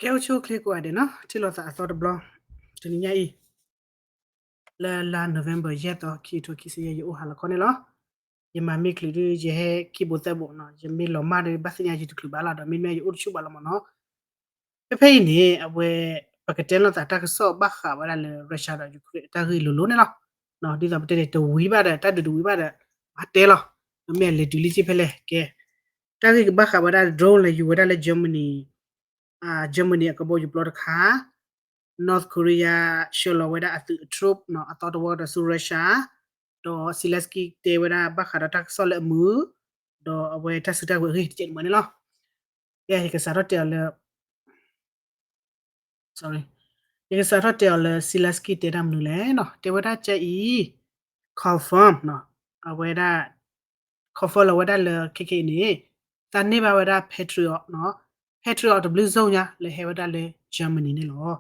ကဲအိၣ်ဆူၣ်အိၣ်ချ့ကိးဂၤဒဲးနီၤ, ထံၣ်လိာ်သးအသီတဘျီ, တနံၤညါအံၤ လၢလါ November ယဲၢ်သီ ခံကထိခံဆံယဲၢ် ယအိၣ်ဟးလီၤခီန့ၣ်လီၤ. ယမၤမ့ၢ်ချုးဒုး ယဟဲခံဘိသၢဘိနီၤ, ယမ့ၢ်လီၤမၢ်ဒီး ဘၣ်သ့ၣ်ညါယတချုးဘၣ်လီၤ, ဒီးမ့မ့ၢ်ယအိၣ်တဆူၣ်ဘၣ်လီၤမ့ၢ်နီၤ. ဖဲဖဲအံၤန့ၣ် အဝဲ ပကတဲလိာ်သးတၢ်ကစီၣ်ဘၣ်ဃးဝဲဒၣ်လၢ Russia ဒီး Ukraine အတၢ်ဂ့ၢ်လိၤလိၤန့ၣ်လီၤ. ဒ်သိးပတဲန့ၣ် တဝံၤဘၣ်ဒီး တၢ်ဒုးတဝံၤဘၣ်ဒီး မၤတဲလီၤ, မ့ၢ်အလဲၤတုၤလံက့ဖဲလဲၣ်ကဲ. တၢ်ဂ့ၢ်ကဘၣ်ဃးဝဲဒၣ် drone လဲၤယူၤဝဲဒၣ်လၢ Germany, Germany အကဘီယူၤပျီတခါ, North Korea ဆှၢလီၤဝဲဒၣ်အသုးအ troop နီၤ, အသီတဝီဒီးဆူ Russia, ဒီး Zelensky တဲဝဲဒၣ်ဘၣ်ဃးဒီးတၢ်ကစီၣ်လၢအမုာ်, ဒီးအဝဲတၢ်စုတၢ်ဝဲၤအဂ့ၢ်တကဲးန့ၣ်မ့ၢ်န့ၣ်လီၤ. ယကစးထီၣ်တဲအီၤလၢ sorry, ယကစးထီၣ်တဲအီၤလၢ Zelensky တဲတၢ်မနုၤလဲၣ်နီၤ, တဲဝဲဒၣ်ကဲအံၤ confirm နီၤ, အဝဲဒၣ် confirm လီၤဝဲဒၣ်လၢခဲခဲအံၤန့ၣ် သးန့ၢ်ဘၣ်ဝဲဒၣ် Patriot နီၤ, Patriot တဘျုးစိညါလၢဟဲဝဲဒၣ်လၢ Germany န့ၣ်လီၤ.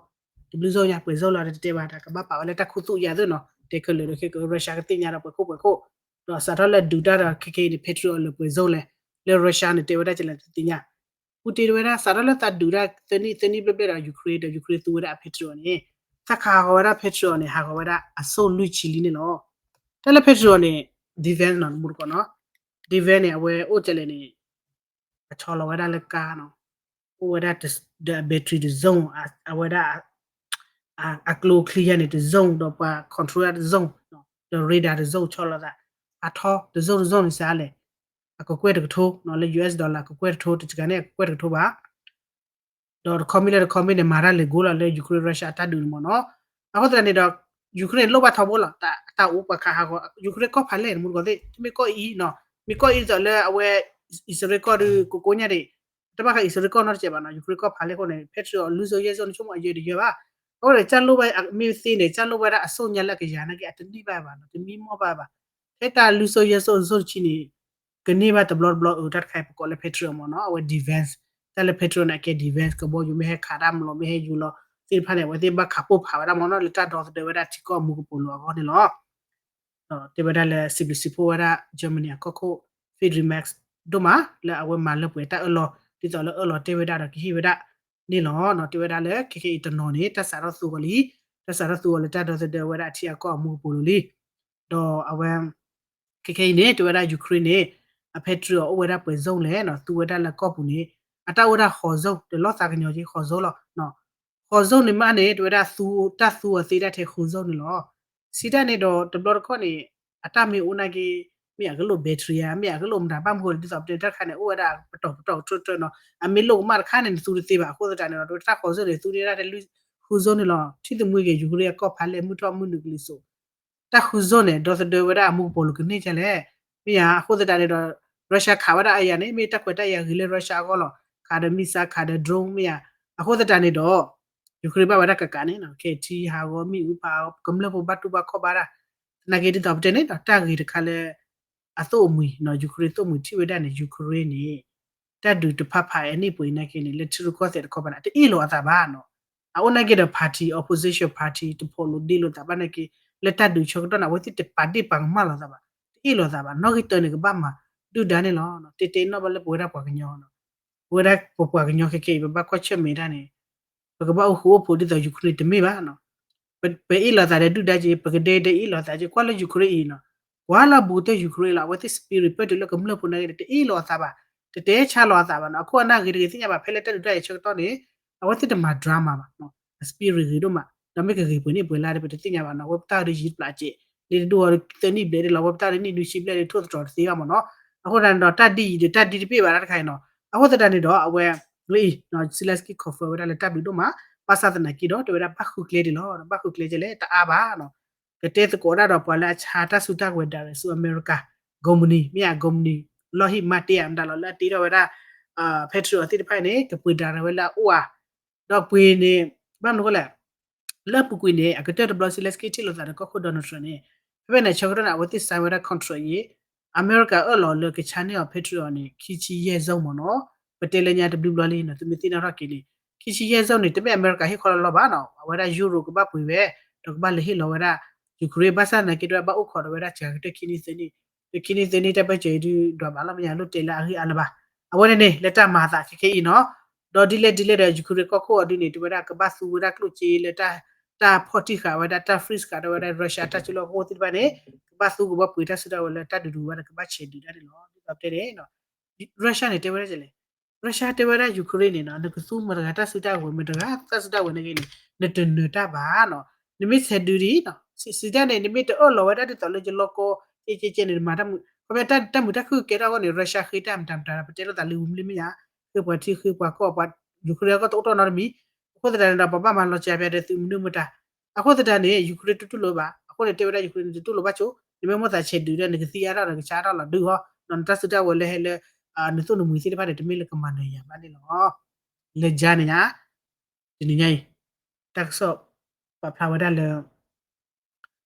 တဘျုးစိညါ ပှဲၤစိလီၤဒီးတတဲဘၣ် တၢ်ကဘၣ်ပာ်ဝဲလၢတၢ်ခူသူၣ်ယါသ့ၣ်နီၤ, တဲခဲလၢာ်ဒီးခဲက Russia ကသ့ၣ်ညါဒီးပှဲၤခိၣ်ပှဲၤခိၣ်, ဒီးစးထီၣ်လၢဒုးတၢ်ဒီးခဲခဲအံၤန့ၣ် Patriot လၢပှဲၤစိလဲၣ်, လၢ Russia န့ၣ် တဲဝဲဒၣ်ကလဲၣ်တသ့ၣ်ညါ. ပူၤတ့ၢ်ဝဲဒၣ် စးထီၣ်လၢသးဒုးတၢ်သၢနံၣ် သၢနံၣ်ဘျဲၣ်ဘျဲၣ်ဒီး Ukraine ဒီး Ukraine သူဝဲဒၣ်အ Patriot န့ၣ်, သးခးဟးဂီၤဝဲဒၣ် Patriot န့ၣ် ဟးဂီၤဝဲဒၣ်အစိၣ်လွံၢ်ဆံလံန့ၣ်လီၤ. တၢ်လၢ Patriot န့ၣ် defense နီၤ တမူတကိးနီၤ, defense န့ၣ် အဝဲအိၣ်ကလဲၣ်န့ၣ် အဆီလီၤဝဲဒၣ်လၢကါနီၤ, အိၣ်ဝဲဒၣ် ဒီးအ battery တ zone, အဝဲဒၣ် အကျိချံယါန့ၣ်တ zone ဒီးပှၤ control တ zone, ဒီး radar တ zone ဆီလီၤသး, အထီတ zone တ zone န့ၣ်စးလဲၣ်, အကကွဲၢ်တကထိနီၤ, လၢ US dollar ကကွဲၢ်တကထိ, တစှၤန့ၣ် အကကွဲၢ်တကထိဘၣ် ဒီးတခီမ့ၢ်လၢတခီမ့ၢ်န့ၣ် မၤတၢ်လဲၤကိးလီၤလၢ Ukraine Russia အတၢ်ဒုးန့ၣ်မ့ၢ်နီၤ. အဃိသတးန့ၣ်ဒီး Ukraine န့ၣ်လိၣ်ဘၣ်ထီဘိလီၤ, တၢ်အိၣ်ပှၤခးဟးဂီၤ Ukraine ကီၢ်ဖးလဲၢ်န့ၣ် မူတကိးသ့ၣ်, တမ့ၢ်ကီၢ်အံၤနီၤ, မ့ၢ်ကီၢ်အံၤဒ်သိးလၢအဝဲ အံၣ်စရ့လးကီၢ်ဒီး ကိးကိးညါဒံး, တဘၣ်ဃးအံၣ်စရ့လးကီၢ်နီတစဲးဘၣ်နီၤ, Ukraine ကီၢ်ဖးလဲၢ်အဃိန့ၣ် Patriot လွံၢ်စိယဲၢ်စိန့ၣ် ဆိကမိၣ်အယၢၤတယၢၤဘၣ်. အဃိန့ၣ် တၢ်လိၣ်ဘၣ်မ့ၢ်သ့န့ၣ် တၢ်လိၣ်ဘၣ်ဒၣ်အစိၣ်ညါလၢအကယၤနာ်က့ အတန့ၢ်ဘၣ်ဘၣ်နီၤ, တမံမီၢ်ဘၣ်ဘၣ်. ဖဲတၢ်လွံၢ်စိယဲၢ်စိအစိၣ်တဆံန့ၣ် ကန့ၢ်ဘၣ်တဘျီတဘျီအတၢ်တခါအံၤ ပကိးလၢ Patriot မ့ၢ်နီၤ, အဝဲ defense, တၢ်လၢ Patriot န့ၣ် အကဲ defense ကဘီယူၤ မ့ၢ်ဟဲခးတၢ်မလီၤ မ့ၢ်ဟဲယူၤလီၤသ့ၣ်တဖၣ်န့ၣ် အဝဲသ့ၣ်ဘၣ်ခးပိၢ်ဖးဝဲဒၣ်မ့ၢ်နီၤလၢတၢ်ဒီသဒၢဝဲဒၣ်ထံကီၢ်အမူကပိာ်လိၤအဂီၢ်န့ၣ်လီၤ. ဒီးတဲဝဲဒၣ်လၢစံးဘျုးစံးဖှိၣ်ဝဲဒၣ် Germany အကီၢ်ခိၣ် Friedrich Merz ဒိၣ်မး လၢအဝဲမၤလၢပှဲၤတၢ်အၢၣ်လီၤ ဒ်သိးလၢအၢၣ်လီၤတဲဝဲဒၣ်ဒီးကဟ့ၣ်ဝဲဒၣ်န့ၣ်လီၤ. တဲဝဲဒၣ်လၢခဲခဲအံၤတနီၤန့ၣ် တၢ်စးထီၣ်သူအီၤလံ, တၢ်စးထီၣ်သူအီၤလၢတၢ်ဒီသဒၢဝဲဒၣ်ထံအကီၢ်အမူကပိာ်လိၤလံ. ဒီးအဝဲ ခဲခဲအံၤန့ၣ် တဲဝဲဒၣ် Ukraine န့ၣ် အ Patriot အိၣ်ဝဲဒၣ်ပှဲၤစိလဲၣ်နီၤ, သူဝဲဒၣ်လၢကီၢ်ပူၤန့ၣ် အတၢ်အိၣ်ဒၣ်ဃိးစိ တလီၤသးကညီၤက့ဃိးစိလီၤ. ဃိးစိန့ၣ်မးန့ၣ် တဲဝဲဒၣ်သူတၢ်သူအီၤသ့ဒၣ်ထဲဃုစိန့ၣ်လီၤ. စံးတၢ်န့ၣ်ဒီးတဘျီတခီၣ်န့ၣ် အတၢ်မ့ၢ်အိၣ်နာ်က့ မ့ၢ်အကလိၣ် battery ဧါ, မ့ၢ်အကလိၣ်မတၤဘၣ်မနုၤဃိလဲၣ် ဒ်သိးပတဲတၢ်တခါန့ၣ် အိၣ်ဝဲဒၣ်ပတီၢ်ပတီၢ်ကထၢထၢနီၤ, အမ့ၢ်လိၣ်ကမၣ်တခါန့ၣ် နသူတသ့ဘၣ်. အဃိသတးန့ၣ်ဒီး တၢ်ဃိးစိန့ၣ် သူန့ၢ်ဒၣ်ထဲလွံၢ်ဃုစိန့ၣ်လီၤ. ထံၣ်သမူက့ၤ Ukraine အကီၢ်ဖးလဲၢ်မုၢ်ထီၣ်မုၢ်နုာ်ကလံၤစိး တၢ်ဃုစိန့ၣ် ဒီသဒၢဝဲဒၣ်အမူကပိာ်လိၤကန့ၢ်ကလဲၣ်. မ့ၢ်ဧါ, အဃိသတးန့ၣ်ဒီး Russia ခးဝဲဒၣ်အယၤန့ၣ် မ့ၢ်တၢ်ခွဲးတၢ်ယာ်ဂ့ၤလၢ Russia အဂီၢ်လီၤ. ခးဒီး missile ခးဒီး drone မ့ၢ်ဧါ. အဃိသတးန့ၣ်ဒီး Ukraine ဘၣ်ဝဲဒၣ်ကကးန့ၣ် ခဲထံဟးဂီၤမ့ၣ်အူဖး ကမျၢၢ်ဖိဘၣ်တူၢ်ဘၣ်ခီၣ်ဘၣ်ဒၣ်. သနာ်က့ဒ်သိးပတဲန့ၣ်ဒီး တၢ်ဂ့ၤတခါလၢ အသိၣ်အမှံၤ Ukraine သိၣ်မှံၤထံၣ်ဝဲဒၣ်န့ၣ် Ukraine န့ၣ် တၢ်ဒုးတဖၣ်ဖးအန့ၣ်ပှဲၤနာ်က့န့ၣ် လၢထံရူၢ်ကီၢ်သဲးတခီပၤန့ၣ် တအ့ၣ်လိာ်အသးဘၣ်နီၤ. အအိၣ်နာ်က့ဒီး party, opposition party တဖိးလိာ်ဒ့လိာ်သးဘၣ်နာ်က့ လၢတၢ်ဒုးဆၢကတီၢ်န့ၣ် အဝဲသ့ၣ်တပာ်ဒ့ၣ်ပာ်ကမၣ်လိာ်သးဘၣ်, တအ့ၣ်လိာ်သးဘၣ်. နီၣ်ဂံၢ်တၢန့ၣ် ကဘၣ်မၤဒုၣ်ဒါန့ၣ်လီၤ. တဲတဲနီၣ်ဘၣ်လၢပဝဲဒၣ်ပှၤကညီနီၤ, ပဝဲဒၣ်ပပှၤကညီခဲခဲအံၤ ပဘၣ်ကွၢ်ဆၢၣ်မဲာ်တၢ်န့ၣ် ပကဘၣ်အိၣ်ဃူအိၣ်ဖိးဒ်သိး Ukraine တမ့ၢ်ဘၣ်နီၤ. ပအ့ၣ်လိာ်သးဒီးဒုၣ်ဒါက့ ပကဒဲဒဲအ့ၣ်လိာ်သးက့ ကွၢ်လၢ Ukraine အံၤနီၤ, ကွၢ်လၢဘူးတၢ် Ukraine လီၤ. အဝဲသ့ၣ် spirit ပၢၢ်တုၤလၢကမျၢၢ်ဖိနာ်က့န့ၣ် တအ့ၣ်လိာ်အသးဘၣ်, တတဲဆါလိာ်အသးဘၣ်နီၤ. အခိၣ်အနၢ်ဂ့ၤတဂ့ၤသ့ၣ်ညါဘၣ် ဖဲလၢတၢ်ဒုးတၢ်ယၤဆၢကတီၢ်န့ၣ် အဝဲသ့ၣ်တမၤ drama ဘၣ်နီၤ. အ spirit ဂ့ၤဒိၣ်မး, ဒီးမ့ၢ်ကဂ့ၤပှဲၤန့ၣ်ပှဲၤလၢ်ဒီး ပတသ့ၣ်ညါဘၣ်နီၤ. အဝဲပတၢ်အီၤဒီးယံာ်တပျးစဲး, လၢတဒူၣ်အီၤသၢနံၣ်ဘျဲၣ်ဒ်လီၤ, အဝဲပတၢ်အီၤဒီးနံၣ်နွံဆံဘျဲၣ်ဒ်ထိၣ်သတြီၤတသ့ဘၣ်မ့ၢ်နီၤ. အဃိသတးန့ၣ်ဒီး တၢ်ဒ်အံၤဒီးတၢ်ဒ်တဘ့ၣ်ဘၣ်တၢ်တခါအံၤနီၤ. အဃိသတးန့ၣ်ဒီး အဝဲ လၢအံၤ Zelensky confirm ဝဲဒၣ်လၢတၢ်ဘျုးဒိၣ်မး, ဘၣ်ဆၣ်သနာ်က့ဒီး တဲဝဲဒၣ်ဘၣ်ဃုကျဲဒ်လီၤ, ဘၣ်ဃုကျဲကလဲၣ် တအါဘၣ်နီၤ. ကတဲသကိးဒၣ်ဒီးပှၤလၢအဆါတၢ်စုတၢ်ကဝဲၤ direct ဆူ America ကုမ္ပဏီ မ့ၢ်ဧါ, ကုမ္ပဏီ Lockheed Martin မတၤလီၤ လၢအတ့ထီၣ်ဝဲဒၣ် Patriot သ့ၣ်တဖၣ်အံၤန့ၣ် ကပှ့ၤ direct ဝဲလၢအအိၣ်ဧါ. ဒီးပှ့ၤန့ၣ် ဘၣ်မနုၤအဃိလဲၣ်, လၢအပူၤကွံာ်န့ၣ် အကတၢၢ်တဘျီ Zelensky ထံၣ်လိာ်သးဒီးကီၢ်ခိၣ် Donald Trump န့ၣ် ဖဲဖဲန့ၣ် ဆၢကတီၢ်န့ၣ် အဝဲသ့ၣ် sign ဝဲဒၣ် contract အံၤ အမဲရကၤ အၢၣ်လီၤလၢကဆါန့ၢ်အီၤ Patriot န့ၣ် ခံဆံယဲၢ်စိမ့ၢ်နီၤ. ပတဲလၢညါတဘျုးဘျီလံနီၤ, သုမ့ၢ်သ့ၣ်နီၣ်ထီၣ်က့ၤန့ၣ် ခံဆံယဲၢ်စိန့ၣ် တမ့ၢ်အမဲရကၤဟ့ၣ်ခီလီၤလီၤဘၣ်နီၤ, အဝဲဒၣ် Europe ကဘၣ်ပှ့ၤဝဲ, ဒီးကဘၣ်လဲၤဟ့ၣ်လီၤဝဲဒၣ် Ukraine ဘၣ်ဆၣ်သနာ်က့ တဝဲဘၣ်အိၣ်ခိးဒီးဝဲဒၣ်စှၤကတၢၢ်ခံနံၣ်သၢနံၣ်, ဒီးခံနံၣ်သၢနံၣ်တၢ်ဘၢၣ်စၢၤအံၤဒုးဒွးဘၣ်လီၤ မ့ၢ်ညါလိၣ်တဲလၢအဂ့ၢ်အါလၢၤဘၣ်. အဝဲန့ၣ်န့ၣ် လၢတၢ်မၤအသးခဲခဲအံၤနီၤ, ဒီးဒ်လဲၣ်ဒ်လဲၣ်ဒီး Ukraine ကီၢ်ခိၣ်အီၤဒ်န့ၣ် တဲဝဲဒၣ်ကဘၣ်သူဝဲဒၣ်ကျိၣ်စ့လၢ တၢ်ဖီၣ်တံၢ်ဃာ်ဝဲဒၣ် တၢ် freeze ဃာ်ဒီးဝဲဒၣ် Russia တၢ်စုလီၢ်ခီၣ်ခိၣ်သ့ၣ်တဖၣ်န့ၣ် ကဘၣ်သူကဘၣ်ပှ့ၤတၢ်စုတၢ်ဝဲၤလၢတၢ်ဒုးဒုးဝဲဒၣ် ကဘၣ်ဆဲးဒုးတၢ်န့ၣ်လီၤ. ဒ်သိးပတဲန့ၣ် Russia န့ၣ် တဲဝဲဒၣ်လဲၣ်, Russia တဲဝဲဒၣ် Ukraine န့ၣ်နီၤ နကသူမတၤတဂၤတၢ်စုတၢ်ဝဲၤ မတၤတဂၤတၢ်စုတၢ်ဝဲၤန့ၣ်ဂ့ၤန့ၣ် နတနၢၤတၢ်ဘၣ်နီၤ. နမ့ၢ်ဆဲးဒုးဒံးနီၤ စံးတၢ်န့ၣ် နမ့ၢ်တအၢၣ်လီၤဝဲဒၣ်ဒ်သိးလၢယလီၢ်ကီ ကဲကဲကဲန့ၣ် နမၤတၢ်မုာ် ခီဖျိတၢ်မုာ်တၢ်ခုၣ်ကဲထီၣ်အဂီၢ်န့ၣ် Russia ဃ့တၢ်မတၤမတၤ ပတဲလိာ်သးလၢဝံၤမ့ၢ်မ့ၢ်ယါ ဃ့ပှၤထံဃ့ပှၤကီၢ်ပှၤ Ukraine ကီၢ်တအိၣ်ထီၣ်နီတမံၤ, အဃိသတးန့ၣ်ဒီး ပဘၣ်မၤလီၤစှၤဖဲဒီးသုးမနုၤမတၤ အဃိသတးန့ၣ် Ukraine တတူၢ်လိာ်ဘၣ်, အဃိန့ၣ် တဲဝဲဒၣ် Ukraine န့ၣ် တတူၢ်လိာ်ဘၣ်ဆိ, နမ့ၢ်မိၣ်သးဆဲးဒုးဒီး နကသံအါထီၣ်ဒီး ကဆါထီၣ်လီၤဒုးဟီ, နတၢ်စုတၢ်ဝဲၤလၢဟဲလၢ နသိၣ်နမှံၤသ့ၣ်တဖၣ်န့ၣ် တမ့ၢ်လၢကမၤနၢၤယၤဘၣ်န့ၣ်လီၤ. လၢယါန့ၣ်ညါ, တနံၤညါအံၤ, တၢ်ကစီၣ် ပာ်ဖျါဝဲဒၣ်လၢ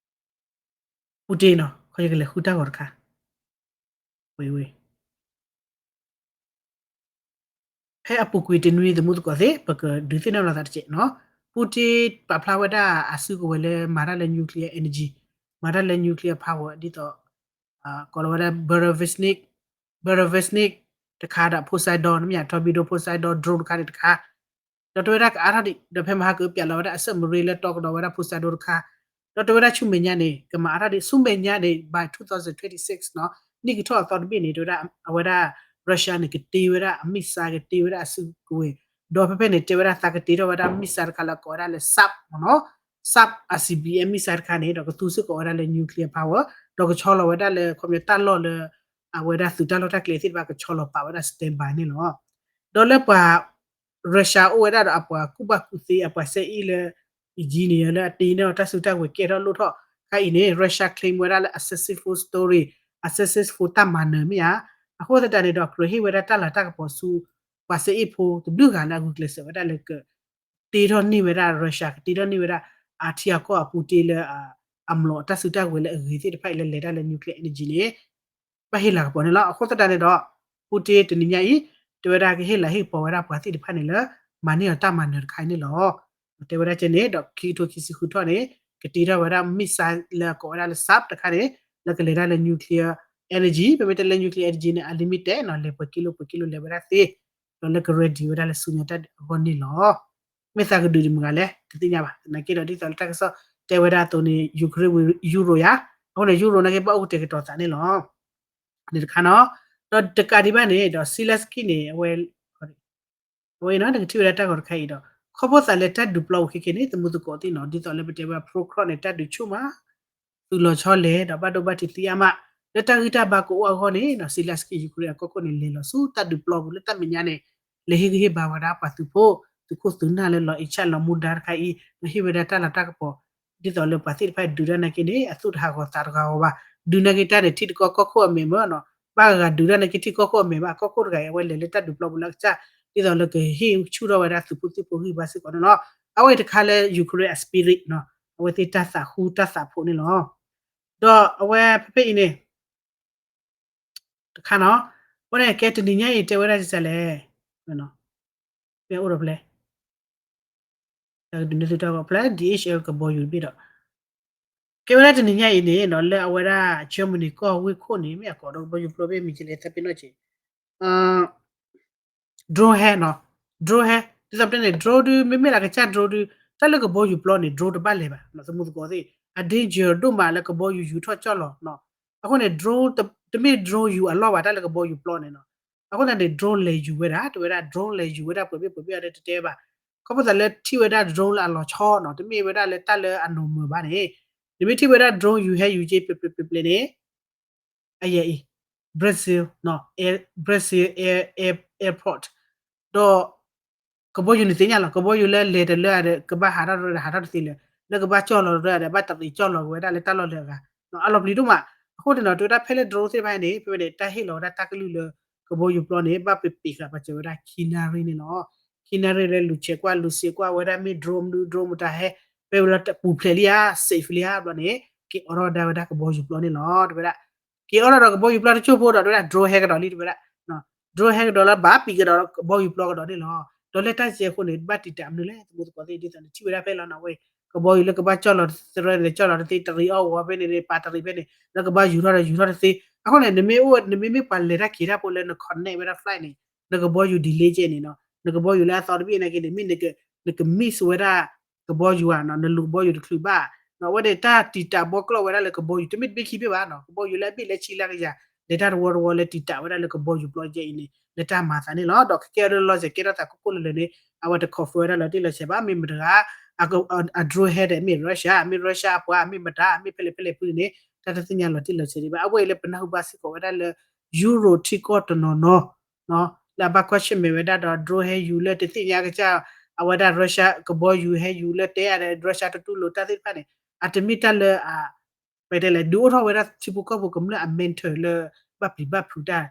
Putin နီၤ ခီယကလဲၤဃုတၢ်ဂီၤတခါ, ဝဲ ဖဲအပူၤကွံာ်တနွံ သမူသကိးသ့ၣ် ပကဒုးသ့ၣ်နီၣ်လီၤသးတစဲးနီၤ, Putin ပာ်ဖျါဝဲဒၣ်အစုကဝဲၤလၢမၤတၢ်လၢ nuclear energy, မၤတၢ်လၢ nuclear power ဒ်သိး ကိးလီၤဝဲဒၣ် Burevestnik, Burevestnik တခါဒီး Poseidon မ့ၢ်ဧါ torpedo Poseidon drone တခါန့ၣ်တခါ ဒီးတဲဝဲဒၣ်ကအါထီၣ်ဒံး ဒီးဖဲမဟါကပျးလီၤဝဲဒၣ်အဆၢၣ်မရ့လၢတီကဒီးဝဲဒၣ် Poseidon တခါ, ဒီးတဲဝဲဒၣ်ဆူမဲာ်ညါန့ၣ် ကမၤအါထီၣ်ဒံး ဆူမဲာ်ညါန့ၣ် by twenty twenty-six နီၤ, နံၣ်ကထီၣ်အသီတဘ့ၣ်န့ၣ် တဲဝဲဒၣ် အဝဲဒၣ် Russia န့ၣ် ကတ့ဝဲဒၣ်အ missile ကတ့ဝဲဒၣ်အစုကဝဲၤ, ဒီးဖဲဖဲန့ၣ် တဲဝဲဒၣ်သးကတ့ထီၣ်ဝဲဒၣ် missile တခါလၢအကိးဝဲဒၣ်လၢ SAP မ့ၢ်နီၤ, SAP အ ICBM missile တခါန့ၣ် ဒီးကသူစ့ၢ်ကီးဝဲဒၣ်လၢ nuclear power, ဒီးကဆီလီၤဝဲဒၣ်လၢ ခီပညီတၢ်လီၢ်လၢ အဝဲဒၣ်သုးတၢ်လီၢ်တၢ်ကျဲသ့ၣ်တဖၣ်ကဆီလီၤပာ်ဝဲဒၣ် standby န့ၣ်လီၤ. ဒီးလၢပှၤ Russia အိၣ်ဝဲဒၣ်ဒီးအပှၤကူၣ်ဘၣ်ကူၣ်သ့အပှၤစဲအ့ၣ်လၢ အံၤန့ၣ် လၢအတ့န့ၢ်အီၤတၢ်စုတၢ်ဝဲၤကဲထီၣ်လိၣ်ထီၣ်ခါအံၤန့ၣ် Russia claim ဝဲဒၣ်လၢအ successful story, a successful တၢ်မၤနၢၤမ့ၢ်ဧါ, အဃိသတးန့ၣ်ဒီး ကြၢးဟ့ၣ်ဝဲဒၣ်တၢ်လၤတၢ်ကပီၤဆူ ပှၤစဲအ့ၣ်ဖိတဘျုးဂၤလၢအဂုာ်ကျဲးစၢးဝဲဒၣ်လၢက တ့ထီၣ်န့ၢ်ဝဲဒၣ် Russia ကတ့ထီၣ်န့ၢ်ဝဲဒၣ် အထံအကီၢ်အပူၤတ့လၢ အမျိာ်အတၢ်စုတၢ်ဝဲၤလၢအဂ့ၤသ့ၣ်တဖၣ်အံၤလၢလဲၤတၢ်လၢ nuclear energy န့ၣ် ဘၣ်ဟ့ၣ်လၤကပီၤန့ၣ်လီၤ. အဃိသတးန့ၣ်ဒီး Putin တနံၤညါအံၤ တဲဝဲဒၣ်ကဟ့ၣ်လၤဟ့ၣ်ကပီၤဝဲဒၣ်ပှၤသ့ၣ်တဖၣ်န့ၣ်လၢ မၤန့ၢ်အီၤတၢ်မၤနၢၤတခါအံၤန့ၣ်လီၤ. တဲဝဲဒၣ်ကဲန့ၣ် ဒီးခံကထိခံဆံဃုထီၣ်န့ၣ် ကတ့ထီၣ်ဝဲဒၣ် missile လၢအကိးဝဲဒၣ်လၢ SAP တခါန့ၣ် လၢကလဲၤတၢ်လၢ nuclear energy, ပမ့ၢ်တဲလၢ nuclear energy န့ၣ် အ limit တဲနီၤ လဲၤပှဲၤကံလိပှဲၤကံလိလဲၤဝဲဒၣ်သ့, ဒီးလၢက ready ဝဲဒၣ်လၢဆူညါတၢ်အဂီၢ်န့ၣ်လီၤ. မ့ၢ်သးကဒုးဒံးမုၢ်ဂၤလဲၣ် တသ့ၣ်ညါဘၣ်. သနာ်က့ဒီးဒ်သိးလၢတၢ်ကစီၣ်တဲဝဲဒၣ်အသိးန့ၣ် Ukraine ဝံၤ Euro ယါ, အဃိန့ၣ် Euro နာ်က့ဘၣ်အိၣ်ကတဲာ်ကတီၤသးန့ၣ်လီၤ. န့ၣ်တခါနီၤ, ဒီးတကးဒံးဘၣ်န့ၣ်ဒီး Zelensky န့ၣ် အဝဲ အဝဲအံၤနီၤ နကထံၣ်ဝဲဒၣ်တၢ်ဂီၤတခါအံၤဒီး ခီဖျိသးလၢတၢ်ဒုးပျီပူၤခဲကဲန့ၣ် သမူသကိးသ့ၣ်နီၤ ဒ်သိးလၢပတဲဝဲ Pro Kremlin န့ၣ် တၢ်ဒုးဆူၣ်မး သုးလီၤဆီလဲၣ် ဒီးဘၣ်ဒိဘၣ်ထံးသံအါမး လၢတၢ်ဂံၢ်တၢ်ဘါကအိၣ်အဂီၢ်န့ၣ်နီၤ Zelensky Ukraine အကီၢ်ခိၣ်န့ၣ် လဲၤလီၤဆူတၢ်ဒုးပျီပူၤလၢတၢ်မဲာ်ညါန့ၣ် လဲၤဟ့ၣ်ဂံၢ်ဟ့ၣ်ဘါဝဲဒၣ်ပှၤသုးဖိ သုးခိၣ်သုးနၢ်လၢလီၤအ့ၣ်ဆၣ်လီၤမူဒါတခါအံၤ ဒီးဟ့ၣ်ဝဲဒၣ်တၢ်လၤတၢ်ကပီၤ ဒ်သိးလၢပှၤသ့ၣ်တဖၣ်ဒုးတၢ်နာ်က့န့ၣ် အသူၣ်တဟးဂီၤသးတဟးဂီၤဘၣ် ဒုးနာ်က့တၢ်န့ၣ် ထံၣ်တကီၢ်ကီၢ်ခိၣ်အမဲာ်မ့ၢ်နီၤ ဘၣ်ဂၤဒုးတၢ်နာ်က့ထံၣ်ကီၢ်ခိၣ်အမဲာ်ဘၣ် ကီၢ်ခိၣ်တဂၤအံၤ အဝဲလဲၤလၢတၢ်ဒုးပျီပူၤလၢကစၢ် ဒ်သိးလၢကဟ့ၣ်ဆူၣ်ထီၣ်ဝဲဒၣ်သုးဖိသံၣ်ဖိဂံၢ်ဘါစ့ၢ်ကီးန့ၣ်လီၤ. အဝဲအံၤတခါလၢ Ukraine အ spirit နီၤ အဝဲသ့ၣ်တၢ်သးဃူတၢ်သးဖိးန့ၣ်လီၤ. ဒီးအဝဲဖဲဖဲအံၤန့ၣ် တခါနီၤ, အဃိန့ၣ် ကဲတနံၤညါအံၤတဲဝဲဒၣ်ဒ်လဲၣ်, ဖဲအိၣ်ဒီးဖျဲၣ်, တၢ်ကဒုးန့ၢ်သုတၢ်ဂီၤဖျဲၣ် DHL ကဘီယူၤတဘ့ၣ်ဒီး, ကဲဝဲဒၣ်တနံၤညါအံၤန့ၣ်နီၤ လၢအဝဲဒၣ် Germany ကီၢ်ဝ့ၢ်ခိၣ်န့ၣ် မ့ၢ်အကိးဒီးကဘီယူၤပျီဘ့ၣ်မံၤကလဲၣ် သးပ့ၤနီၣ်က့ၤ drone ဟဲနီၤ, drone ဟဲ, ဒ်သိးပတဲန့ၣ် drone ဒုး မ့မ့ၢ်လၢကစၢ် drone ဒုး တၢ်လၢကဘီယူၤပျီန့ၣ် drone တဘၣ်လဲၤဘၣ် သမူသကိးသ့ၣ် အ danger ဒိၣ်မးလၢကဘီယူၤယူၤထီၣ်ကၠီၣ်လီၤနီၤ. အဃိန့ၣ် drone တမ့ၢ် drone ယူၤအလီၢ်ဘၣ် တၢ်လၢကဘီယူၤပျီန့ၣ်နီၤ. အဃိသတးန့ၣ် drone လဲၤယူၤဝဲဒၣ် တဲဝဲဒၣ် drone လဲၤယူၤဝဲဒၣ်ပှဲၤဘ့ၣ်ပှဲၤဘ့ၣ်အီၤဒီးတတဲဘၣ်. ခီဖျိသးလၢထံၣ်ဝဲဒၣ် drone လၢအလီၤဆီနီၤ တမ့ၢ်ဝဲဒၣ်လၢတၢ်လၢအနီၢ်မၢၤဘၣ်န့ၣ်, နမ့ၢ်ထံၣ်ဝဲဒၣ် drone ယူၤဟဲယူၤက့ၤပျဲၤပျဲၤပျဲၤပျဲၤန့ၣ် အယဲၢ်အံၤ Brussels, Brussels airport ဒီး ကဘီယူၤန့ၣ်သ့ၣ်ညါလီၤ ကဘီယူၤလၢလဲၤတလၢဒီး ကဘၣ်ဟးထီၣ်တရၢဒီးဟးထီၣ်တသ့လၢၤ, လၢကဘၣ်ကၠီၣ်လီၤတရၢဒီး ဘၣ်တရံးကၠီၣ်လီၤက့ၤဝဲဒၣ်လၢတၢ်လီၢ်လၢအဂၤ, အလီၤပျံၤဒိၣ်မး. အဃိန့ၣ်နီၤ တဲဝဲဒၣ်ဖဲလၢ drone သ့ၣ်တဖၣ်န့ၣ် ဖဲဖဲန့ၣ် တၢ်ဟ့ၣ်လီၤဝဲဒၣ်တၢ်ကလုၢ်လၢ ကဘီယူၤပျီန့ၣ် ဘၣ်ပပံးဃာ်ပှၤစၢၤဝဲဒၣ်ခံနၣ်ရံၣ်န့ၣ်လီၤ. ခံနၣ်ရံၣ်လၢလူၤဆဲးကွၢ်လူၤစံးကွၢ်ဝဲဒၣ်မ့ၢ် drone မနုၤ drone မတၤဟဲ ဖဲဝဲလၢပူၤဖျဲးလံဧါ safe လံဧါဘျီန့ၣ် က့ၤအိးထီၣ်ဒၣ်ဝဲဒၣ်ကဘီယူၤပျီန့ၣ်လီၤ တဲဝဲဒၣ်. က့ၤအိးထီၣ်ဒီးကဘီယူၤပျီတကၠိၢ်ဖိဒီး တဲဝဲဒၣ် drone ဟဲကဒီးလံ တဲဝဲဒၣ်. drone ဟဲကဒီးလၢဘၣ်ပံးကဒီးကဘီယူၤပျီကဒီးန့ၣ်လီၤ. ဒီးလၢတၢ်စဲးအဃိန့ၣ် ဘၣ်တံာ်တာ်မနုၤလဲၣ် သမူသကိးသ့ၣ် ဒ်သိးနထံၣ်ဝဲဒၣ်ဖဲလီၤနီၤဝဲ ကဘီယူၤလၢကဘၣ်ကၠီၣ်လီၤတရၢန့ၣ် ကၠီၣ်လီၤတသ့ တရံးအီၣ်ဝီဖဲန့ၣ် ပာ်တရံးဖဲန့ၣ် လၢကဘၣ်ယူၤထီၣ်ဒီးယူၤထီၣ်တသ့. အဃိန့ၣ် နမ့ၢ်အိၣ် နမ့မ့ၢ်ပှၤလဲၤတၢ်က့ၤတၢ်ဖိလၢန connect ဝဲဒၣ် flight န့ၣ် နကဘီယူၤ delay ကဲန့ၣ်နီၤ နကဘီယူၤလၢအသီတဘ့ၣ်နာ်က့န့ၣ် မ့ၢ်နက နက miss ဝဲဒၣ် ကဘီယူၤဧါနီၤ, နလူၤကဘီယူၤတချုးဘၣ်နီၤ, အဝဲန့ၣ်တၢ်တံာ်တာ်ဘီကျီၢ်ဝဲဒၣ်လၢကဘီယူၤ တမ့ၢ်တဘ့ၣ်ခံဘ့ၣ်ဘၣ်နီၤ, ကဘီယူၤလၢအဘ့ၣ်လၢဆံလၢကယၤ လဲၤတၢ်တဝီတဝီလၢတံာ်တာ်ဝဲဒၣ်လၢကဘီယူၤပျီယဲအံၤန့ၣ် လၢတၢ်မၤသးန့ၣ်လီၤ. ဒီးခဲကဲအဒိလီၤစဲးကဲထီၣ်သးကိၢ်ကိၢ်လၢာ်လၢာ်န့ၣ် အဝဲတ confirm ဝဲဒၣ်လီၤတံၢ်လီၤဆဲးဘၣ်, မ့ၢ်မတဂၤ အ drone ဟဲဒီး မ့ၢ် Russia မ့ၢ် Russia အပှၤ မ့ၢ်မတၤ မ့ၢ်ဖဲလဲၣ်ဖဲလဲၣ်ဖုန့ၣ် တၢ်တသ့ၣ်ညါလီၤတံၢ်လီၤဆဲးဒံးဘၣ်. အဝဲအံၤလၢပနၢ်ဟူဘၣ်စ့ၢ်ကီးဝဲဒၣ်လၢ Europe ထံကီၢ်တနီၤနီၤ လၢအဘၣ်ကွၢ်ဆၢၣ်မဲာ်ဝဲဒၣ်ဒီး drone ဟဲယူၤလၢတသ့ၣ်ညါကစၢ် အဝဲဒၣ် Russia ကဘီယူၤဟဲယူၤလၢတဲအါဒီး Russia တတူၢ်လိာ်တၢ်သ့ၣ်တဖၣ်န့ၣ် အတမ့ၢ်တၢ်လၢ ပတဲလဲၣ် ဒုးအိၣ်ထီၣ်ဝဲဒၣ်ထံဖိကီၢ်ဖိကမျၢၢ်အ mental လၢ ဘၣ်ပျံၤဘၣ်ဖုးတၢ်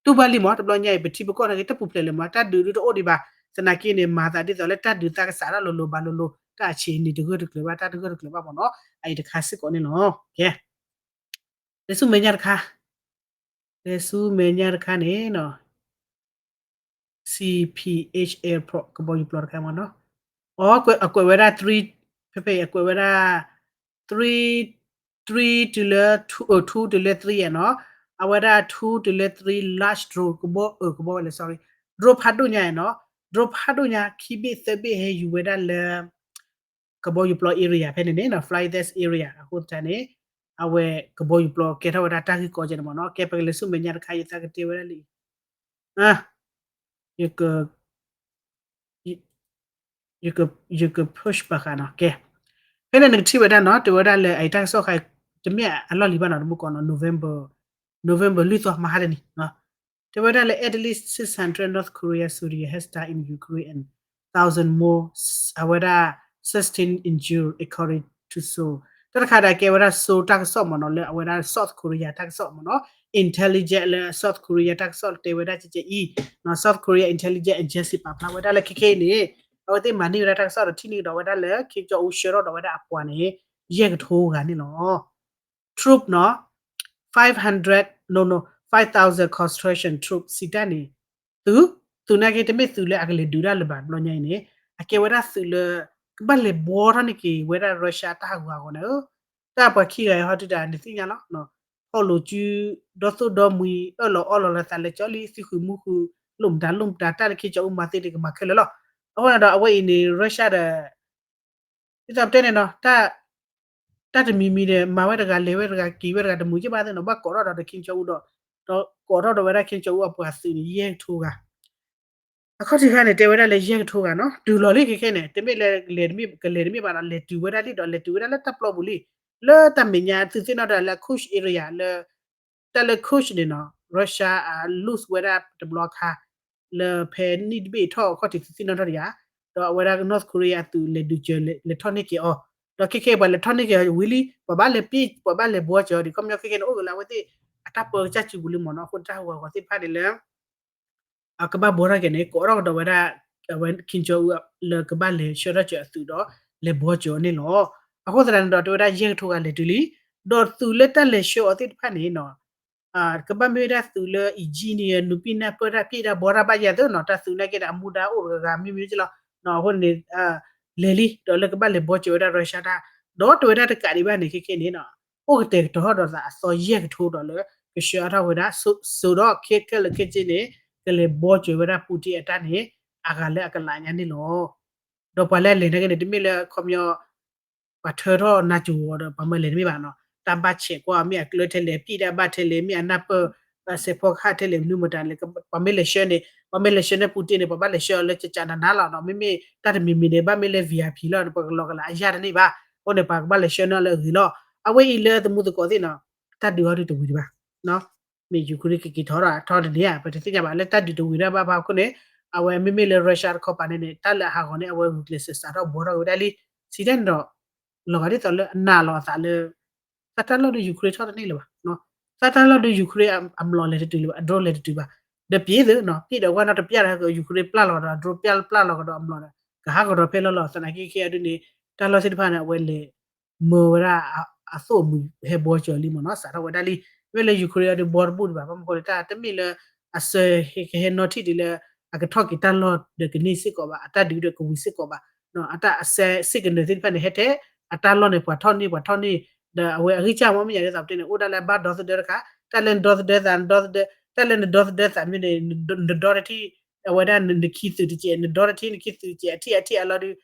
တူၢ်ဘၣ်လံမး တဘျီညါအံၤ ပထံပကီၢ်နာ်က့ တပူၤဖျဲးလၢၤမး တၢ်ဒုးဒုးတအိၣ်ဒံးဘၣ်, သနာ်က့န့ၣ် မၤသးဒ်သိးလၢတၢ်ဒုးသးကစးထီၣ်လိၤလိၤဘၣ်လိၤလိၤ တၢ်အဆံးန့ၣ် တဂၢၢ်တကျၢၤဘၣ် တၢ်တဂၢၢ်တကျၢၤဘၣ်မးနီၤ အအံၤတခါစ့ၢ်ကီးန့ၣ်လီၤ. ကဲ လဲၤဆူမဲာ်ညါတခါ လဲၤဆူမဲာ်ညါတခါန့ၣ်နီၤ C P H L Pro ကဘီယူၤပျီတခါမးနီၤ, အ အကွဲးဝဲဒၣ် three ဖဲဖဲအံၤ အကွဲးဝဲဒၣ် three three တုၤလၢ two တုၤလၢ three နီၤ, အဝဲဒၣ် two တုၤလၢ three large drone ကဘီ ကဘီဝဲလဲၣ် sorry drone ဖးဒိၣ်ညါနီၤ, drone ဖးဒိၣ်ညါ ခံဘ့ၣ်သၢဘ့ၣ်ဟဲယူၤဝဲဒၣ်လၢ ကဘီယူၤပျီ area ဖဲန့ၣ်န့ၣ်နီၤ fly test area အဃိသတးန့ၣ် အဝဲကဘီယူၤပျီကဲထီၣ်ဝဲဒၣ်တၢ်ဂ့ၢ်ကီကဲန့ၣ်မးနီၤ, ကဲပကလဲၤဆူမဲာ်ညါတခါ ယသးကတဲဝဲဒၣ်လံ ယက ယက ယက push ဘၣ်ဃးနီၤ, ကဲ ဖဲန့ၣ်နကထံၣ်ဝဲဒၣ်နီၤ, တဲဝဲဒၣ်လၢအအံၤတၢ်ကစီၣ်ခါ တမ့ၢ်အလီၢ်လံၤဘၣ်နီၤ, တမူကီနီၤ November November လွံၢ်သီ မဟါတနံၤ, တဲဝဲဒၣ်လၢ at least six hundred North Korea soldiers has died in Ukraine and thousand more အဝဲဒၣ် sustain injury according to Seoul တၢ်တခါဒၣ်ကဲဝဲဒၣ် Seoul တၢ်ကစီၣ်မးနီၤ, လၢအဝဲဒၣ် South Korea တၢ်ကစီၣ်မးနီၤ, intelligence လၢ South Korea တၢ်ကစီၣ်တဲဝဲဒၣ်ကဲကဲအံၤ South Korea intelligence agency ပာ်ဖျါဝဲဒၣ်လၢခဲခဲအံၤန့ၣ် အဝဲသ့ၣ်မၤန့ၢ်ဝဲဒၣ်တၢ်ကစီၣ်ဒီးထံၣ်န့ၢ်ကဒီးဝဲဒၣ်လၢ Kim Jong Un ဆှၢထီၣ်ဒီးဝဲဒၣ်အပှၤန့ၣ် ယဲၢ်ကထိဂၤန့ၣ်လီၤ. Troop နီၤ five hundred no no five thousand concentration troop စံးတၢ်န့ၣ် သုး သုးနာ်က့တမ့ၢ်သုးလၢအကလဲၤဒုးတၢ်လၢၤဘၣ် တဘျီညါအံၤန့ၣ် အကဲဝဲဒၣ်သုးလၢ ကဘၣ်လဲၤဘှီထီၣ်န့ၢ်က့ၤဝဲဒၣ် Russia တၢ်ဟးဂူာ်ဟးဂီၤန့ၣ်ဧၢ, တၢ်ပှၤခံဂၤအံၤဟီဒုးတၢ်နသ့ၣ်ညါလီၤ, ဖီၣ်လိာ်စု ဒီသိၣ်ဒီမှံ အၢၣ်လီၤအီလီၤလီၤသးလၢကၠီလံ သံဃုာ်မူဃုာ် လိၣ်မတၤလိၣ်မတၤ တၢ်လၢခံကၠီအူမၤသ့န့ၣ် ကမၤခဲလၢာ်လီၤ. အဃိန့ၣ်ဒီး အဝဲအံၤန့ၣ် Russia ဒီး ဒ်သိးပတဲန့ၣ်နီၤ တၢ်တမံၤမံၤဒီး မၤဝဲတဂၤလဲၤဝဲတဂၤက့ၤဝဲတဂၤတမုာ်က့ဘၣ်သ့ၣ်နီၤ ဘၣ်ကိးထီၣ်ဒီး Kim Jong Un ဒီး ဒီးကိးထီၣ်ဒီးဝဲဒၣ် Kim Jong Un အပှၤသုးန့ၣ် ယဲၢ်ကထိဂၤ အခီၣ်ထံးခါန့ၣ် တဲဝဲဒၣ်လၢယဲၢ်ကထိဂၤနီၤ တုၤလီၤလံခဲခဲန့ၣ် တမ့ၢ်လၢ ကလဲၤတမ့ၢ်ဘၣ်နီၤ လဲၤတုၤဝဲဒၣ်လံဒီး လဲၤတုၤဝဲဒၣ်လၢတၢ်ပျီပူၤလံ လၢတၢ်မဲာ်ညါသုသ့ၣ်နီၣ်တၢ်လၢ Kursk area လၢ တၢ်လၢ Kursk န့ၣ်နီၤ Russia အ lose ဝဲဒၣ်တဘျီခါ လၢဖဲနံၣ်တဘ့ၣ်ထီၣ်အခီၣ်ထံးသုသ့ၣ်နီၣ်တၢ်တယၤ ဒီးအဝဲဒၣ် North Korea အသုးလဲၤဒုးစၢၤလဲၤထီၣ်န့ၢ်က့ၤအီၤ ဒီးခဲခဲပှၤလဲၤထီၣ်န့ၢ်က့ၤအီၤဝံၤလံ ပှၤဘၣ်လဲၤပျံၤ ပှၤဘၣ်လဲၤဘှီစၢၤအီၤဒံး ခီပညီခဲခဲန့ၣ် အိၣ်ကလၢအဝဲသ့ၣ်အတၢ်ပၢကစၢ်စုပူၤလံမ့ၢ်နီၤ အဃိတၢ်ဟးဂူာ်ဟးဂီၤသ့ၣ်တဖၣ်န့ၣ်လၢ အကဘၣ်ဘှီထီၣ်က့ၤန့ၣ် ကိးထီၣ်ကဒီးဝဲဒၣ် အဝဲ Kim Jong Un လၢကဘၣ်လဲၤဆှၢထီၣ်စၢၤအသုးဒီး လဲၤဘှီစၢၤအီၤန့ၣ်လီၤ. အဃိသတးန့ၣ်ဒီး တဲဝဲဒၣ်ယဲၢ်ကထိဂၤလဲၤတုၤလံ ဒီးသုးလၢတၢ်လဲၤဆှၢအီၤသ့ၣ်တဖၣ်န့ၣ်နီၤ ကဘၣ်မ့ၢ်ဝဲဒၣ်သုးလၢ engineer နုာ်ပံၢ်နၢ်ပၢၢ်တၢ်ပျံၤတၢ်ဘှီတၢ်ဘၣ်ယၤသ့နီၤ တၢ်သုးနာ်က့ဒီးအမူဒါအိၣ်တဂၤဂၤမ့ၢ်မ့ၢ်က့လီၤ. အဃိန့ၣ် လဲၤလံ ဒီးလၢကဘၣ်လဲၤဘှီစၢၤဝဲဒၣ် Russia တၢ် ဒီးတဲဝဲဒၣ်တကးဒံးဘၣ်န့ၣ် ခဲခဲန့ၣ်နီၤ အိၣ်ကတဲာ်ကတီၤထီၣ်ဒီးသးအသီယဲၢ်ကထိဒီးလၢ ကဆှၢအါထီၣ်ဝဲဒၣ် စိၤဒီးခဲခဲလၢာ်ခဲဆ့န့ၣ် ကလဲၤဘှီစၢၤဝဲဒၣ် Putin အတၢ်န့ၣ် အဂၤလၢအကလးညါန့ၣ်လီၤ. ဒီးပှၤလၢအလဲၤနာ်က့န့ၣ် တမ့ၢ်လၢခီပညီ ပှၤထၢထီၣ်နါစိၤဝီၤဒီး ပှၤမၢလဲၤတမ့ၢ်ဘၣ်နီၤ တၢ်ဘၣ်ဆဲးကွၢ် မ့ၢ်အကျၢၤထဲလဲၣ် ပျံၤတၢ်ဘၣ်ထဲလဲၣ် မ့ၢ်အနၢ်ပၢၢ် စဲးဖီကဟၣ်ထဲလဲၣ် မနုၤမတၤလဲၣ် ပှၤမ့ၢ်လဲၤဆှၢန့ၣ် ပှၤမ့ၢ်လဲၤဆှၢန့ၣ် Putin န့ၣ် ပှၤဘၣ်လဲၤဆှၢအီၤလၢကကးနၤနၤလီၤနီၤ မ့မ့ၢ်တၢ်တမံၤမံၤန့ၣ် ဘၣ်မ့ၢ်လၢ V I P လီၤ ပကလီၤကလးအယၢ်တန့ၢ်ဘၣ် အဃိန့ၣ် ပှၤကဘၣ်လဲၤဆှၢန့ၢ်လၢအဂ့ၤလီၤ. အဝဲအံၤလၢသမူသကိးသ့ၣ်နီၤ တၢ်ဒုးအီၤဒုးတဝံၤဒံးဘၣ် မ့ၢ် Ukraine ကက့ၤထီၣ်ထီၣ်တန့ၢ်ဧါ ပတသ့ၣ်ညါဘၣ် လၢတၢ်ဒုးတဝံၤဒံးဘၣ်ဘၣ်ဖးခိၣ်န့ၣ် အဝဲမ့မ့ၢ်လၢ Russia တခီပၤန့ၣ်န့ၣ် တၢ်လၢအဟးဂီၤန့ၣ် အဝဲဂုာ်ကျဲးစၢးစးထီၣ်ဘှီထီၣ်က့ၤဝဲဒၣ်လံ စံးတၢ်န့ၣ်ဒီး လီၤဂာ်ဒ်သိးလၢအနာ်လီၤအသးလၢ သးတၢ်လီၢ်ဒုး Ukraine ထီၣ်တန့ၢ်လၢၤဘၣ် သးတၢ်လီၢ်ဒုး Ukraine အ အမျိာ်လဲၤတတုၤလၢၤဘၣ် အ drone လဲၤတတုၤဘၣ် ဒီးပျံၤသ့နီၤ ပျံၤဒီးဝဲနီတပျၢ်ဒီး Ukraine ပျၢ်လီၤဒီး drone ပျၢ်ပျၢ်လီၤကဒီးအမျိာ်ဒီး ကဟးကဒီးဖဲလီၤလီၤ သနာ်က့ခဲအံၤဒ်န့ၣ် တၢ်လီၢ်သ့ၣ်တဖၣ်န့ၣ် အဝဲလဲၤ မၢဝဲဒၣ်အ အသိၣ်အမုၢ်ဟဲဘှီစၢၤလံမ့ၢ်နီၤ စးထီၣ်ဝဲဒၣ်လံ မ့ၢ်လၢ Ukraine အဒုးဘှီတဘူၣ်ဒံးဘၣ် ဘၣ်မနုၤဃိလၢတၢ်တမ့ၢ်လၢ အစၢၤဟဲကဟဲနီထံၣ်ဒံးလၢ အကထီၣ်က့ၤတၢ်လီၢ်ဒီးကန့ၢ်စ့ၢ်ကီးဘၣ် အတၢ်ဒုးဒီးကဝံၤစ့ၢ်ကီးဘၣ် အတၢ်အစဲးစ့ၢ်ကနၢၤသ့ၣ်တဖၣ်န့ၣ် ဟဲထဲ အတၢ်လီၢ်န့ၣ် ပှၤထီၣ်န့ၢ် ပှၤထီၣ်န့ၢ် ဒီးအဝဲအဂံၢ်စၢ်မ့ၢ်မ့ၢ်ယၤဒ်သိးပတဲန့ၣ် အိၣ်ဒၣ်လၢအဘၣ်ဒီသဒၢတခါ တၢ်လၢနဒီသဒၢသး နဒီသဒၢ တၢ်လၢနဒီသဒၢသးမ့ၢ်န့ၣ် နဒီတထံၣ် အဝဲဒၣ်နခံသုးတကဲး နဒီတထံနခံသုးတကဲး အထံၣ်အထံၣ်အလီၢ်ဒီး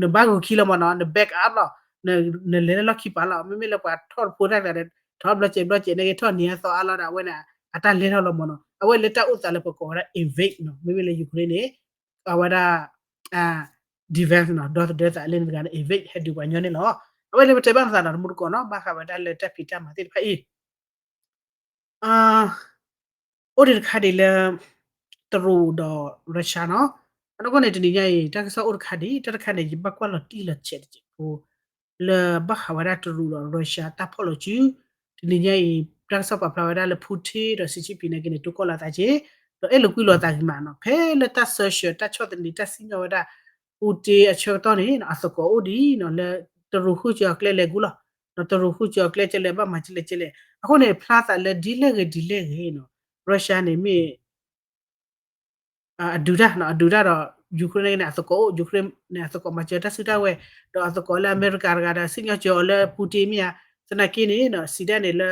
နဘၣ်ဂုာ်ခံလီၤမ့ၢ်နီၤ န back up လီၤ နလဲၤလၢလီၢ်ခံပၤလီၤ မ့မ့ၢ်လၢပှၤထီၣ်တဖိတၢ်ကျါဒီး ထီၣ်ဘျီစဲးဘျီစဲး နကထီၣ်နံၤအသီအါလီၤဒီး အဝဲန့ၣ် အတၢ်လဲၤထီၣ်လီၤမ့ၢ်နီၤ အဝဲလၢတၢ်အိၣ်သးလၢပကိးဝဲဒၣ် invade နီၤ မ့မ့ၢ်လၢ Ukraine န့ၣ် အဝဲဒၣ် defense နီၤ ဒီသဒၢသးလၢနတဂၤန့ၣ် invade ဟဲဒုးပှၤညီန့ၣ်လီၤ အဝဲလၢပတဲဘၣ်နသးဒီးတမူတကိးနီၤ ဘၣ်ဃးဝဲဒၣ်လၢတၢ်ဖံးတၢ်မၤသ့ၣ်တဖၣ်အံၤ အိၣ်ဒံးတခါဒံးလၢ တရူးဒီး Russia နီၤ အနီၢ်ကီၢ်န့ၣ် တနံၤညါအံၤ တၢ်ကစီၣ်အိၣ်တခါဒံး တၢ်တခါန့ၣ် ယဘၣ်ကွၢ်လီၤတံၢ်လီၤဆဲးတစဲးဖိ လၢဘၣ်ဃးဝဲဒၣ်တရူးဒီး Russia တၢ်ဖီၣ်လီၤစု တနံၤညါအံၤ တၢ်ကစီၣ်ပာ်ဖျါဝဲဒၣ်လၢ Putin ဒီး Xi Jinping နာ်က့န့ၣ် တိၢ်ကီၢ်လီၤသးက့ၤ ဒီးအဲၣ်လိာ်ကွံလိာ်သးက့ၤမးနီၤ ဖဲလၢတၢ် sanction တၢ်ဆီၣ်သနံးတၢ်စံၣ်ညီၣ်ဝဲဒၣ် Putin အဆၢကတီၢ်န့ၣ် အသကိးအိၣ်ဒံးနီၤ လၢတရူးဃုစၢၤအကျဲလဲၤကူလီၤ ဒီးတရူးဃုစၢၤအကျဲကလဲၤဘၣ်မၤကလဲၤကလဲၤ အဃိန့ၣ် ဖျါသးလၢဒ်လဲၣ်ဂ့ၤဒ်လဲၣ်ဂ့ၤနီၤ Russia န့ၣ်မ့ၢ် အဒုးတၢ် အဒုးတၢ်ဒီး Ukraine န့ၣ် အသကိးအိၣ် Ukraine န့ၣ် အသကိးမၤစၢၤတၢ်စုတၢ်ဝဲၤ ဒီးအသကိးလၢအမဲရကၤတဂၤဒီး စံၣ်ညီၣ်စၢၤအီၤလၢ Putin မ့ၢ်ဧါ သနာ်က့န့ၣ် စံးဒၣ်န့ၣ်လၢ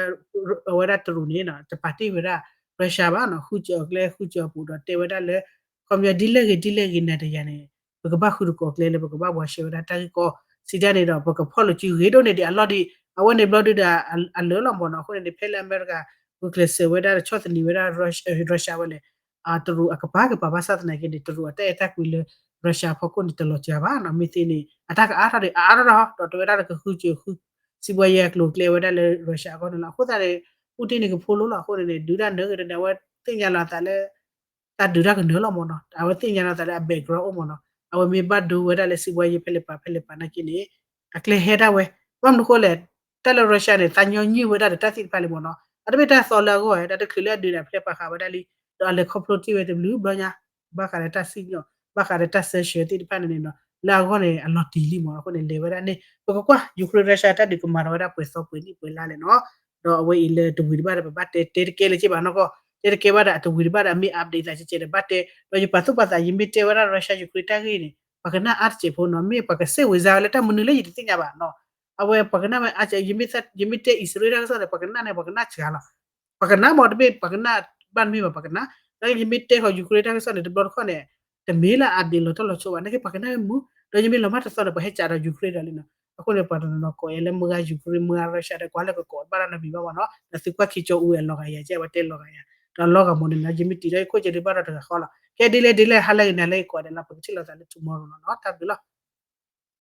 အဝဲဒၣ်တရူးန့ၣ် တပာ်တ့ၢ်ဝဲဒၣ် Russia ဘၣ်နီၤ ဃုစၢၤအီၤကျဲဃုစၢၤအီၤပူၤဒီးတဲဝဲဒၣ်လၢ ခီပညီဒ်လဲၣ်ဂ့ၤဒ်လဲၣ်ဂ့ၤနၤတယၤန့ၣ် ပကဘၣ်ဃုတကိးကျဲလၢ ပကဘၣ်ပှၤရှဲဝဲဒၣ်တၢ်ဂ့ၢ်ကီ စံးဒၣ်န့ၣ်ဒီး ပကဖီၣ်လိာ်စုဂ့ၤဒိၣ်န့ၢ်ဒံးအလီၢ်ဒံး အဝဲန့ၣ်ဘျီဒုဒီး အလၢာ်လီၤမ့ၢ်နီၤ အဃိန့ၣ်န့ၣ် ဖဲလၢအမဲရကၤ ဂုာ်ကျဲးစၢးဝဲဒၣ်ဆီၣ်သနံးဝဲဒၣ် Russia ဝဲလဲၣ် တရူးအကပၤကပၤဘၣ်ဆၣ်သနာ်က့န့ၣ် တရူးအတၢ်အဲၣ်တၢ်ကွံလၢ Russia အဖီခိၣ်န့ၣ် တလီၤစှၤဘၣ်နီၤ မ့ၢ်သ့န့ၣ် အတၢ်ကအါထီၣ်ဒံး အအါထီၣ်ထီၣ် ဒီးတဲဝဲဒၣ်လၢကဃုစၢၤဃု စံးဘှါယဲအကျိၤအကျဲဝဲဒၣ်လၢ Russia အဂီၢ်န့ၣ်လီၤ အဃိသတးန့ၣ် Putin န့ၣ်ကဖိလိလီၤ အဃိန့ၣ်န့ၣ် ဒုးတၢ်နၢၤဂ့ၤဒီးန့ၣ် အဝဲသ့ၣ်ညါလီၤအသးလၢ တၢ်ဒုးတၢ်ကနၢၤလီၤမ့ၢ်နီၤ အဝဲသ့ၣ်ညါလီၤအသးလၢအ background အိၣ်မ့ၢ်နီၤ အဝဲမ့ၢ်ဘၣ်ဒိဝဲဒၣ်လၢစံးဘှါယဲဖဲလဲၣ်ပာ်ဖဲလဲၣ်ပာ်နာ်က့န့ၣ် အကျဲဟဲဒၣ်ဝဲ ဘၣ်မနုၤဃိလဲၣ် တၢ်လၢ Russia န့ၣ် သးညီနုၢ်ဝဲဒၣ်ဒီးတၢ်သ့ၣ်တဖၣ်လံမ့ၢ်နီၤ အတမ့ၢ်တၢ်သီလၢအဂီၢ်ဝဲ တၢ်တချုးလၢအဒုးန့ၣ် အဖျဲၣ်ပာ်ဃာ်ဝဲဒၣ်လံ ဒီးအလဲၤခီဖျိတ့ၢ်ဝဲတဘျုးဘျီညါ ဘၣ်ဃးဒီးတၢ်စံၣ်ညီၣ် ဘၣ်ဃးဒီးတၢ် sanction သ့ၣ်တဖၣ်န့ၣ်န့ၣ်နီၤ လၢအဂီၢ်န့ၣ် အလီၤတံၢ်လံမ့ၢ်နီၤ အဃိန့ၣ် လဲၤဝဲဒၣ်န့ၣ် ပကကွၢ် Ukraine Russia တၢ်ဒုးကမၤထီၣ်ဝဲဒၣ်ပှဲၤသီပှဲၤနံၣ်ပှဲၤလါလဲၣ်နီၤ ဒီးအဝဲအံၤလၢတဝံၤတဘၣ်ဒီး ပဘၣ်တဲတဲတကဲလၢၤက့ဘၣ်နီၢ်ကီၢ် တဲတကဲဘၣ်ဒီး အတဝံၤတဘၣ်ဒီး အမ့ၢ် update သးကဲကဲဒီး ဘၣ်တဲ ဒီးယပာ်သူၣ်ပာ်သး ယမ့ၢ်တဲဝဲဒၣ် Russia Ukraine တၢ်ဂ့ၢ်န့ၣ် ပှၤကနၣ်အါတစဲးဖိနီၤ မ့ၢ်ပှၤကစဲးဝံၤစါ လၢတၢ်မနုၤလၢယတသ့ၣ်ညါဘၣ်နီၤ အဝဲပှၤကနၣ်ဝဲအါစဲး ယမ့ၢ်တဲ အံၣ်စရ့လးတၢ်ကစီၣ်န့ၣ် ပှၤကနၣ်န့ၣ် ပှၤကနၣ်စှၤလီၤ ပှၤကနၣ်မ့ၢ်တမ့ၢ် ပှၤကနၣ်ဘၣ်တမ့ၢ်ဘၣ် ပှၤကနၣ် လၢယမ့ၢ်တဲဃီၤ Ukraine တၢ်ကစီၣ်န့ၣ် တဘျီတခီၣ်န့ၣ် တမ့ၢ်လၢ update လီၤတံၢ်လီၤဆဲးဘၣ် နာ်က့ပှၤကနၣ်ဝဲမုာ် ဒီးယမ့ၢ်လီၤမၢ်တသီန့ၣ် ပှၤဟဲကးဒီး Ukraine ဒီးလံနီၤ အဃိန့ၣ် ပှၤတနီၤနီၤကိးယၤလၢမုၢ်ဂၤ Ukraine မုၢ်ဂၤ Russia ဒီး ကွၢ်လၢကကိးဘၣ်တၢ်နီတမံၤဘၣ်မ့ၢ်နီၤ ဒီးသုကွၢ်ခံကၠီအူဝဲအလီၤဂာ်ယၤ ကဲဝဲတဲလီၤဂာ်ယၤ ဒီးလီၤဂာ်မ့ၢ်န့ၣ်နီၤ ယမ့ၢ်တံၤဒီးယခိၣ်ကဲဒုးဘၣ်ဒီးတဂၤဃီလီၤ ကဲဒ်လဲၣ်ဒ်လဲၣ် ဟါလၢဂ့ၤနၤလၢဂ့ၤကိးဂၤဒဲးလီၤ ပကထံၣ်လိာ်သးလၢ tomorrow နီၤ တၢ်ဘျုးလီၤ